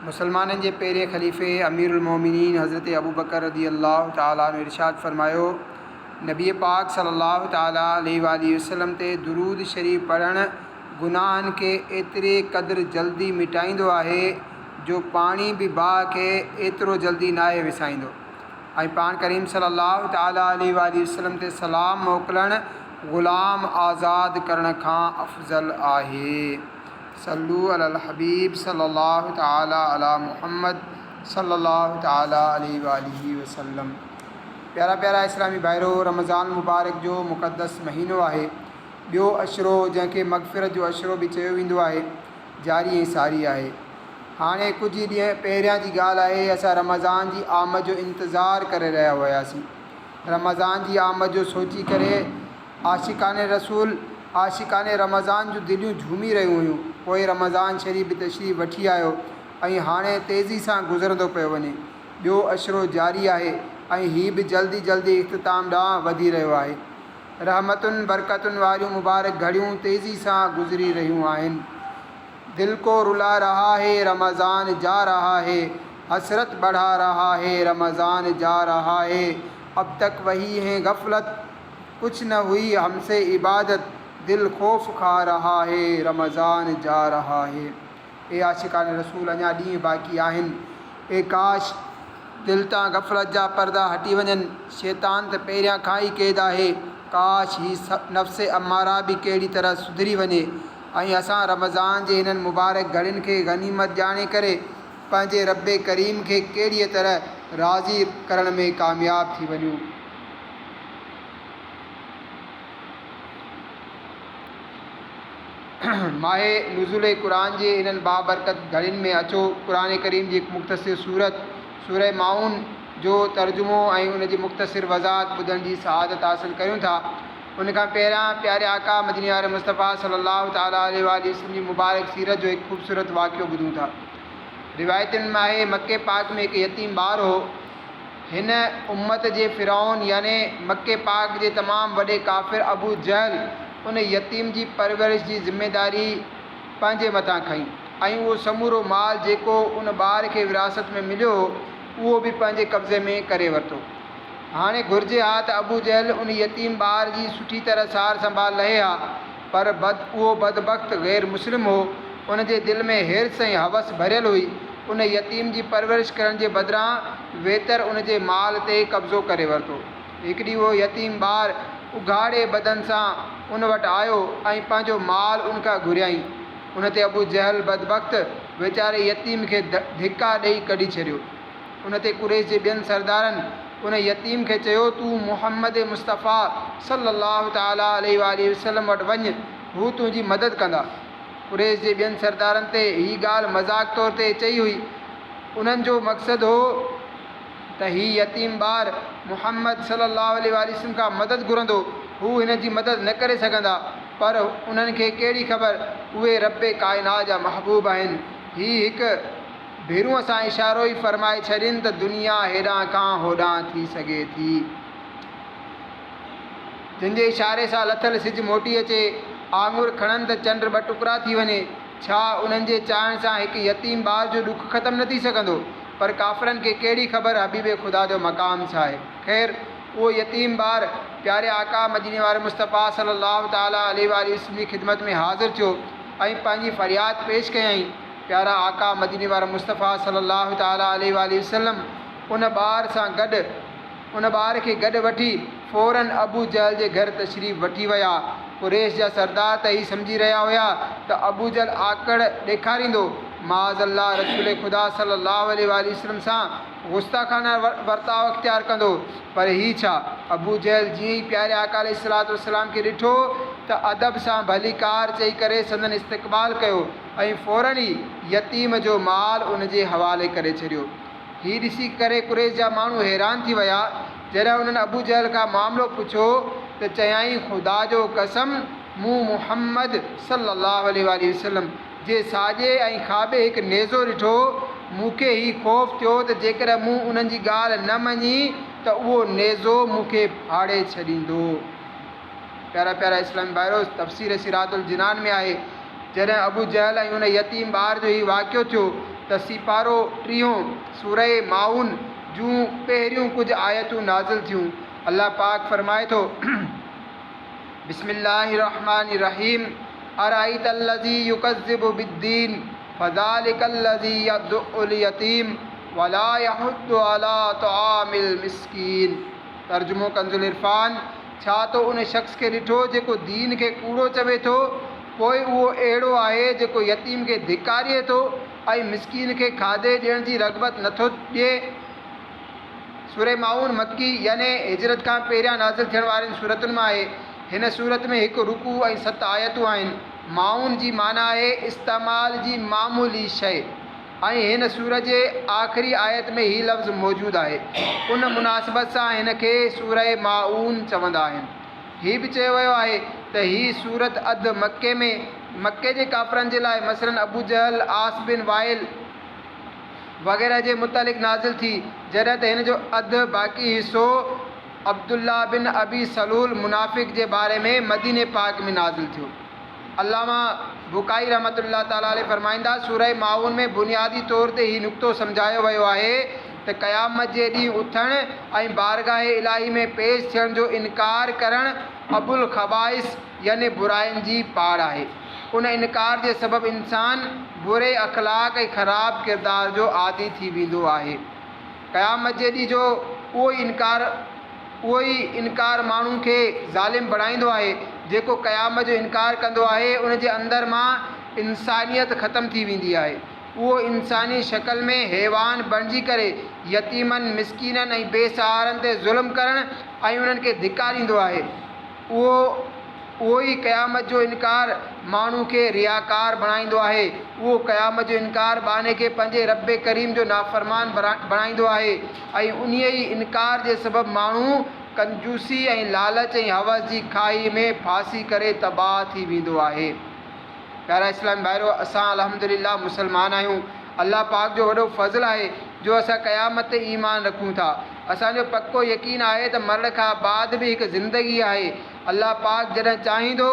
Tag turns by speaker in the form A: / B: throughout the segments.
A: مسلمانن جي پهرين خليفي امير المومنين حضرت ابوبڪر رضي الله تعالٰي عنه ارشاد فرمايو، نبي پاڪ صلي الله تعالٰي عليه واٰله وسلم تي درود شريف پڙهڻ گناهن کي ايتري قدر جلدي مٽائيندو آهي جو پاڻي به باهه کي ايترو جلدي ناهي وسائيندو ۽ پاڻ ڪريم صلي الله تعالٰي عليه واٰله وسلم تي سلام موڪلڻ غلام آزاد ڪرڻ کان افضل آهي. صلو علی الحبيب صلي الله تعالي علي محمد صلي الله تعالي عليه واٰله وسلم پيارا پيارا اسلامي ڀائرو رمضان مبارڪ جو مقدس مهينو آهي ٻيو عشرو جنهن کي مغفرت جو عشرو به چيو ويندو آهي جاري ۽ ساري آهي هاڻي ڪجهه ئي ڏينهن پهريان جي ڳالهه آهي اسان رمضان جي آمد جو انتظار ڪري رهيا هياسين رمضان جي آمد جو سوچي ڪري عاشقان رسول، عاشقان رمضان جون دليون جهومي رهيون هيون. پوء رمضان شريف به تشريف وٺي آيو ۽ هاڻي تيزي سان گذرندو پيو وڃي. ٻيو عشرو جاري آهي ۽ هي به جلدي جلدي اختتام ڏانهن وڌي رهيو آهي. رحمتن برڪتن واريون مبارڪ گهڙيون تيزي سان گذري رهيون آهن. دل ڪو رلا رها هي رمضان جا رها هي حسرت بڙها رها هي رمضان جا رها هي اب تڪ وهي هين غفلت ڪڇ نه هئي هم سي عبادت دل خوف کا رها هي رمضان جا رها هي اي عاشقان رسول اڃا ڏينهن باقي آهن اي ڪاش دل تان غفلت جا پردا هٽي وڃن شيطان ته پهريان کان ئي قيد آهي ڪاش هي نفس اماره به ڪهڙي طرح سڌري وڃي ۽ اسان رمضان جي هنن مبارڪ گهڙين کي غنيمت ڄاڻي ڪري پنهنجي رب ڪريم کي ڪهڙيء طرح راضي ڪرڻ ۾ ڪامياب ٿي وڃون. ماهه نزول قرآن جي انهن بابرڪت گهڙين ۾ اچو قرآن ڪريم جي هڪ مختصر سورت سورة ماعون جو ترجمو ۽ ان جي مختصر وضاحت ٻڌڻ جي سعادت حاصل ڪريون ٿا. ان کان پهريان پياري آقا مديني واري مصطفيٰ صلي الله تعالٰي عليه واٰله وسلم جي مبارڪ سيرت جو هڪ خوبصورت واقعو ٻڌون ٿا. روايتن ۾ آهي مڪي پاڪ ۾ هڪ يتيم ٻار هو. هن امت جي فرعون يعني مڪي پاڪ جي تمام وڏي ڪافر ابو جهل ان يتيم جي پرورش جي ذميداري پنهنجي مٿان کنئي ۽ اهو سمورو مال جيڪو ان ٻار کي وراثت ۾ مليو هو اهو به پنهنجي قبضي ۾ ڪري ورتو. هاڻي گهرجي ها ته ابو جهل ان يتيم ٻار جي سٺي طرح سار سنڀال لهي ها پر بد اهو بدبخت غير مسلم هو، ان جي دل ۾ حرص ۽ هوس ڀريل هئي، ان يتيم جي پرورش ڪرڻ جي بدران ويتر ان جي مال تي قبضو ڪري ورتو. هڪ ڏينهن اهو يتيم ٻار اگهاڙي بدن سان ان وٽ آيو ۽ پنهنجو مال ان کان گهريائين. ان تي ابو جهل بدبخت ويچاري يتيم کي ڌڪا ڏئي ڪڍي ڇڏيو. ان تي قريش جي ٻين سردارن ان يتيم کي چيو، تون محمد مصطفيٰ صلّي الله تعالٰي عليه واٰله وسلّم وٽ وڃ، هو تنهنجي مدد ڪندا. قريش جي ٻين سردارن تي هي ڳالهه مذاق طور تي چئي هئي. انهن جو مقصد هو ته هي يتيم ٻار محمد صلّي الله عليه واٰله وسلّم کان مدد گهرندو، هو هن جي مدد نه ڪري سگهندا، پر انهن کي ڪهڙي خبر اهي ربّ ڪائنات جا محبوب آهن. هي هڪ. ڀيرونء سان اشارو ئي فرمائي ڇڏين ته دنيا هيڏانهن کان هوڏانهن ٿي سگهي ٿي. جن جي اشاري سان لٿل سج موٽي اچي، آڱر کڻن ته چنڊ ٻه ٽڪرا ٿي وڃي. ڇا انهن جي چاهڻ سان هڪ يتيم ٻار جو ڏک ختم نه ٿي سگهندو؟ پر ڪافرن کي ڪهڙي خبر حبيب خدا جو مقام ڇا آهي؟ خير، اهو يتيم ٻار پياري آقا مديني واري مصطفيٰ صلّي الله تعالٰي عليه واٰله وسلّم جي خدمت ۾ حاضر ٿيو ۽ پنهنجي فرياد پيش ڪيائين. پيارا آقا مديني وارا مصطفيٰ صلّي الله تعالٰي عليه واٰله وسلّم ان ٻار سان گڏ ان ٻار کي گڏ وٺي فوراً ابو جهل جي گهر تشريف وٺي ويا. قريش جا سردار ته هي سمجهي رهيا هيا ته ابو جهل آڪڙ ڏيکاريندو، معاذ الله رسول خدا صلّي الله عليه واٰله وسلّم سان گستاخانه ورتاء اختيار ڪندو، پر هي ڇا؟ ابو جهل جيئن ئي پياري آقا عليه الصلوة والسلام کي ڏٺو ته ادب سان ڀليڪار چئي ڪري سندن استقبال ڪيو. ۽ فوراً ئي يتيم جو مال ان جي حوالي ڪري ڇڏيو. هي ڏسي ڪري قريش جا ماڻهو حيران ٿي ويا. جڏهن انهن ابو جهل کان معاملو پڇيو ته چيائين خدا جو قسم مون محمد صلّي الله عليه واٰله وسلّم جي ساڄي ۽ کاٻي هڪ نيزو ڏٺو، مون کي هي خوف ٿيو ته جيڪڏهن مون انهن جي ڳالهه نه مڃي ته اهو نيزو مون کي ڦاڙي ڇڏيندو. پيارا پيارا اسلامي ڀائرو! تفسير صراط الجنان ۾ آهي، جڏهن ابو جهل ۽ ان يتيم ٻار جو هي واقعو ٿيو ته سيپارو ٽيهون، سوره ماعون، جون پهريون ڪجهه آيتون نازل ٿيون. الله پاڪ فرمائي ٿو. بسم الله الرحمٰن الرحيم ارائيت الذي يڪذب بالدين فذلڪ الذي يدع اليتيم ولا يحض علي طعام المسڪين ترجمو ڪنز العرفان، ڇا تو ان شخص کي ڏٺو جيڪو دين کي ڪوڙو چوي ٿو پوء اهو اهڙو آهي جيڪو يتيم کي ڌڪاري ٿو ۽ مسڪين کي کاڌي ڏيڻ جي رغبت نٿو ڏئي. سورة ماعون مڪي يعني هجرت کان پهريان نازل ٿيڻ وارين سورتن مان آهي. هن سورت ۾ هڪ رڪوع ۽ ست آيتون آهن. ماعون جي معنيٰ آهي استعمال جي معمولي شيء ۽ هن سورة جي آخري آيت ۾ هي لفظ موجود آهي. ان مناسبت سان هن کي سورة ماعون چوندا آهن. هي به چيو ويو آهي ته هي سورت اڌ مڪي ۾ مڪي جي ڪافرن جي لاء مثلاً ابوجهل، عاص بن وائل، وغيره جي متعلق نازل ٿي، جڏهن ته هن جو اڌ باقي حصو عبدالله بن ابي سلول منافق جي باري ۾ مديني پاڪ ۾ نازل ٿيو. علامه بقائي رحمة الله تعالٰي عليه فرمائن ٿا، سورة ماعون ۾ بنيادي طور تي هي نقطو سمجهايو ويو آهي ته قيامت جي ڏينهن اٿڻ ۽ بارگاهه الاهي ۾ پيش ٿيڻ جو انڪار ڪرڻ ابوالخبائث يعني براين جي پاڙ آهي. ان انڪار جي سبب انسان بري اخلاق ۽ خراب ڪردار جو عادي ٿي ويندو آهي. قيامت جي ڏينهن جو اهو ئي انڪار اهو ئي انڪار ماڻهو کي ظالم بڻائيندو آهي. جيڪو قيامت جو انڪار ڪندو آهي ان جي اندر مان انسانيت ختم ٿي ويندي آهي. اهو انساني شڪل ۾ حيوان بڻجي ڪري يتيمن، مسڪينن ۽ بي سهارن تي ظلم ڪرڻ ۽ انهن کي ڌڪا ڏيندو آهي. اهو اهو ئي قيامت جو انڪار ماڻهو کي رياڪار بڻائيندو آهي. اهو قيامت جو انڪار ٻانهي کي پنهنجي رب ڪريم جو نافرمان بڻائيندو آهي ۽ انهيء ئي انڪار جي سبب ماڻهو ڪنجوسي ۽ لالچ ۽ هوس جي کاهي ۾ ڦاسي ڪري تباهه ٿي ويندو آهي. پيارا اسلامي ڀائرو! اسان الحمد لله مسلمان آهيون. الله پاڪ جو وڏو فضل آهي جو اسان قيامت تي ايمان رکون ٿا. اسان جو پڪو يقين آهي ته مرڻ کان بعد به هڪ زندگي آهي. الله پاڪ جڏهن چاهيندو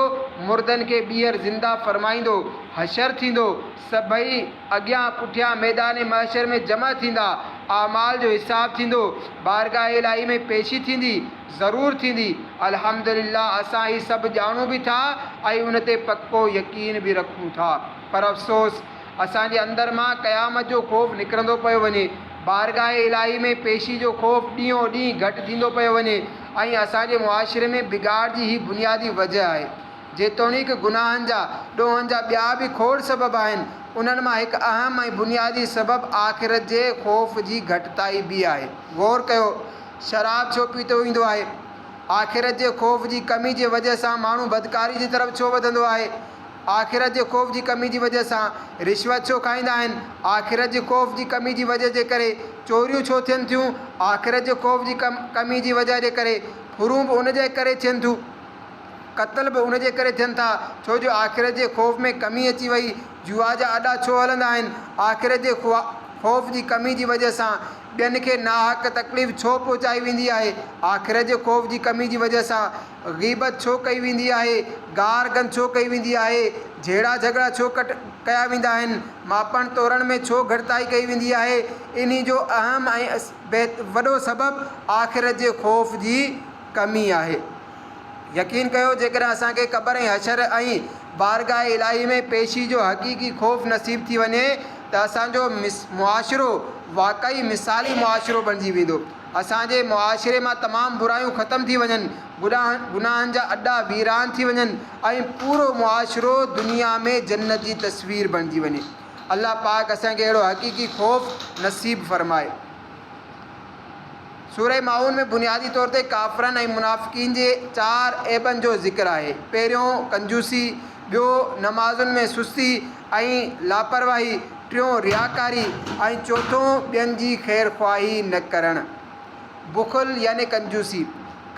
A: مردن کي ٻيهر زنده فرمائيندو. حشر ٿيندو. سڀئي اڳيان پٺيان ميدان محشر ۾ جمع ٿيندا. اعمال جو حساب ٿيندو. بارگاھ الاهي ۾ پيشي ٿيندي. ضرور ٿيندي. الحمد لله اسان هي سڀ ڄاڻون به ٿا ۽ ان تي پڪو يقين به رکون ٿا. پر افسوس! اسان جي اندر مان قيامت جو خوف نڪرندو پيو وڃي. بارگاهه الاهي ۾ پيشي جو خوف ڏينهون ڏينهن گهٽ ٿيندو پيو وڃي ۽ اسان جي معاشري ۾ بگاڙ جي هي بنيادي وجهه آهي. جيتوڻيڪ گناهن جا، ڏوهن جا ٻيا به کوڙ سبب آهن، انهن مان هڪ اهم ۽ بنيادي سبب آخرت جي خوف جي گهٽتائي به آهي. غور ڪيو! شراب ڇو پيتو ويندو آهي؟ آخرت جي خوف جي ڪمي جي وجه سان ماڻهو بدڪاري جي طرف ڇو وڌندو آهي؟ آخرت جي خوف جي ڪمي جي وجه سان رشوت ڇو کائيندا آهن؟ آخرت جي خوف جي ڪمي جي وجه جي ڪري چوريون ڇو ٿين ٿيون؟ آخرت جي خوف جي ڪمي جي وجه جي ڪري ڦرون به ان جي ڪري ٿين ٿيون. قتل به ان جي ڪري ٿين ٿا، ڇو جو آخرت جي خوف ۾ ڪمي اچي وئي. جوا جا اڏا ڇو هلندا آهن؟ آخرت جي خوف جي ڪمي جي وجه سان ٻين کي ناحق تڪليف ڇو پهچائي ويندي آهي؟ آخرت جي خوف جي ڪمي جي وجه سان غيبت ڇو ڪئي ويندي آهي؟ گار گند ڇو ڪئي ويندي آهي؟ جهيڙا جهڳڙا ڇو ڪيا ويندا آهن؟ ماپڻ تورڻ ۾ ڇو گهٽتائي ڪئي ويندي آهي؟ انهي جو اهم ۽ وڏو سبب آخرت جي خوف جي ڪمي آهي. يقين ڪيو جيڪڏهن اسان کي قبر ۽ حشر ۽ بارگاهه الاهي ۾ پيشي جو حقيقي خوف نصيب ٿي وڃي ته اسان جو معاشرو واقعي مثالي معاشرو بڻجي ويندو. اسان جي معاشري مان تمام برايون ختم ٿي وڃن، گناهن جا اڏا ويران ٿي وڃن ۽ پورو معاشرو دنيا ۾ جنت جي تصوير بڻجي وڃي. الله پاڪ اسان کي اهڙو حقيقي خوف نصيب فرمائي. سوره ماعون ۾ بنيادي طور تي ڪافرن ۽ منافقين جي چار عيبن جو ذڪر آهي. پهريون ڪنجوسي، ٻيو نمازن ۾ سستي ۽ لاپرواهي، ٽيون رياڪاري ۽ چوٿون ٻين جي خيرخواهي نه ڪرڻ. بخل يعني ڪنجوسي.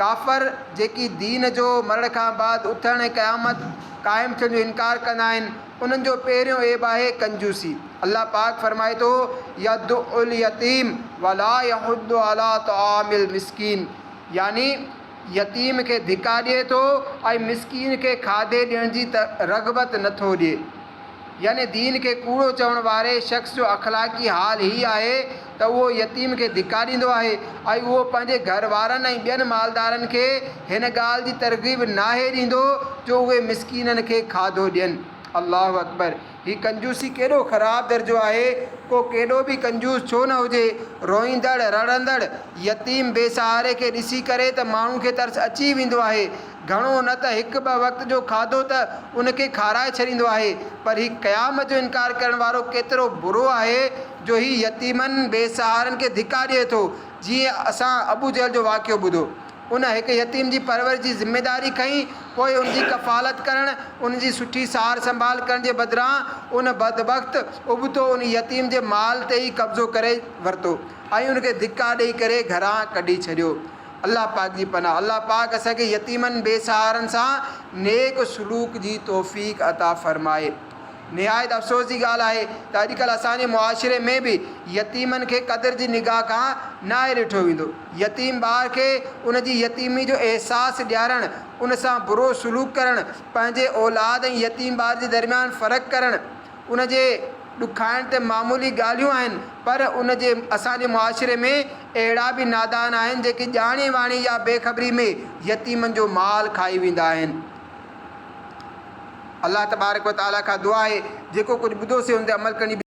A: ڪافر جيڪي دين جو مرڻ کان بعد اٿڻ ۽ قيامت قائم ٿيڻ جو انڪار ڪندا آهن، انهن جو پهريون عيب آهي ڪنجوسي. الله پاڪ فرمائي ٿو، يدع اليتيم ولا يحض علي طعام المسڪين يعني يتيم کي ڌڪا ڏئي ٿو ۽ مسڪين کي کاڌي ڏيڻ جي رغبت نه ٿو ڏئي. يعني دين کي ڪوڙو چوڻ واري شخص جو اخلاقي حال هي آهي ته اهو يتيم کي ڌڪا ڏيندو آهي ۽ اهو پنهنجي گهر وارن ۽ ٻين مالدارن کي هن ڳالهه جي ترغيب ناهي ڏيندو جو اهي مسڪينن کي کاڌو ڏين. الله اڪبر! هي ڪنجوسي ڪيڏو خراب درجو آهي، ڪو ڪيڏو به ڪنجوس ڇو نه هجي، روئيندڙ، رڙندڙ يتيم بي سهاري کي ڏسي ڪري ته ماڻهو کي ترس اچي ئي ويندو آهي، گهڻو نه ته هڪ ٻه وقت جو کاڌو ته ان کي کارائي ڇڏيندو آهي، پر هي قيامت جو انڪار ڪرڻ وارو ڪيترو برو آهي جو هي يتيمن، بي سهارن کي ڌڪا ڏئي ٿو، جيئن اسان ابوجهل جو واقعو ٻڌو. ان هڪ يتيم جي پرورش جي ذميداري کنئي، پوء ان جي ڪفالت ڪرڻ، ان جي سٺي سار سنڀال ڪرڻ جي بدران ان بدبخت ابتو ان يتيم جي مال تي ئي قبضو ڪري ورتو ۽ ان کي ڌڪا ڏئي ڪري گهران ڪڍي ڇڏيو. الله پاڪ جي پناهه. الله پاڪ اسان کي يتيمن بي سهارن سان نيڪ سلوڪ جي توفيق عطا فرمائي. نهايت افسوس جي ڳالهه آهي ته اڄڪلهه اسان جي معاشري ۾ به يتيمن کي قدر جي نگاهه کان ناهي ڏٺو ويندو. يتيم ٻار کي ان جي يتيمي جو احساس ڏيارڻ، ان سان برو سلوڪ ڪرڻ، پنهنجي اولاد ۽ يتيم ٻار جي درميان فرق ڪرڻ، ان جي ڏکائڻ ته معمولي ڳالهيون آهن پر ان جي اسان جي معاشري ۾ اهڙا به نادان آهن جيڪي ڄاڻي واڻي يا بي خبري ۾ يتيمن جو مال کائي ويندا آهن. الله تبارڪ و تعالي کان دعا آهي جيڪو ڪجهه ٻڌو سي ان تي عمل ڪرڻ جي.